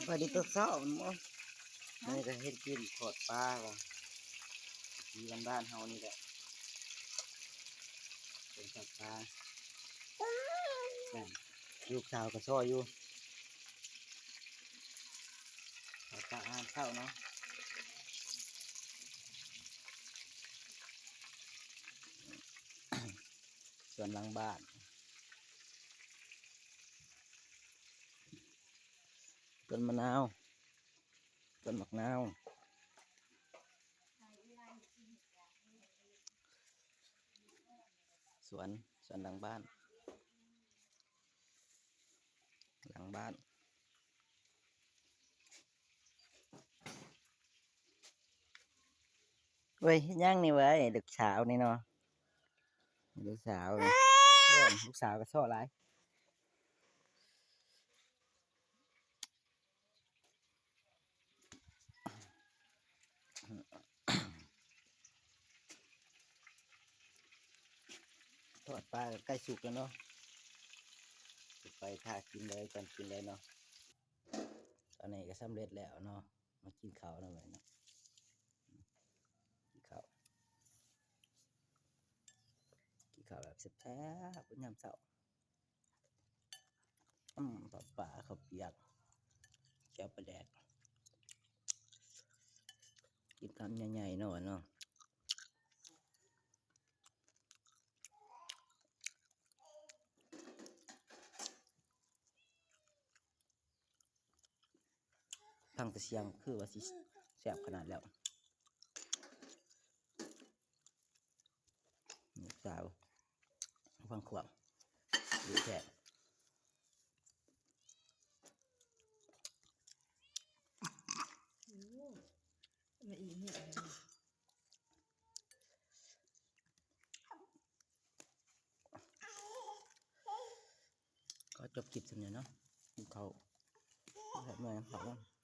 ໄປແຕ່ເຊົ້າພຸ້ນບໍ? ອັນນີ້ກໍເຮັດກິນ ທອດປາ ວິຖີບ້ານໆເຮົານີ້ແຫຼະ ເປັນທອດປາ. ນັ້ນ ລູກສາວກໍຊ່ອຍຢູ່ ທອດປາອາຫານເຊົ້າເນາະ. ສວນຫຼັງບ້ານ ຕົ້ນມະນາວ ຕົ້ນໝາກນາວ ສວນ ສວນຫຼັງບ້ານ ຫຼັງບ້ານ. ເວີຍ ເຮັດຫຍັງນີ້ເວີຍ ລູກສາວນີ້ເນາະ ລູກສາວນີ້ ໂອ້ຍ ລູກສາວກໍເຊາະຫຼາຍ. ທອດປາກໍໃກ້ສຸກແລ້ວເນາະ ໄປຖ້າກິນເລີຍ ກ່ອນກິນເລີຍເນາະ. ຕອນນີ້ກໍສຳເລັດແລ້ວເນາະ ມາກິນເຂົ້ານຳເລີຍເນາະ ກິນເຂົ້າ ກິນເຂົ້າແບບແຊບໆ ຍາມເຊົ້າ. ອືມ ປາ ປາ ເຂົ້າປຽກ ແຈ່ວປາແດກ ກິນຄຳໃຫຍ່ໆເນາະ ເນາະ. ຟັງແຕ່ສຽງຄືວ່າຊິແຊບຂະໜາດແລ້ວ ສາວ ຟັງຂວາງ ດີແທ້. ໂອ້ ມາອີກມື້. ຂໍຈົບຄລິບສ່ຳນີ້ເນາະ ກິນເຂົ້າ ແຊບມາກເຂົ້າ.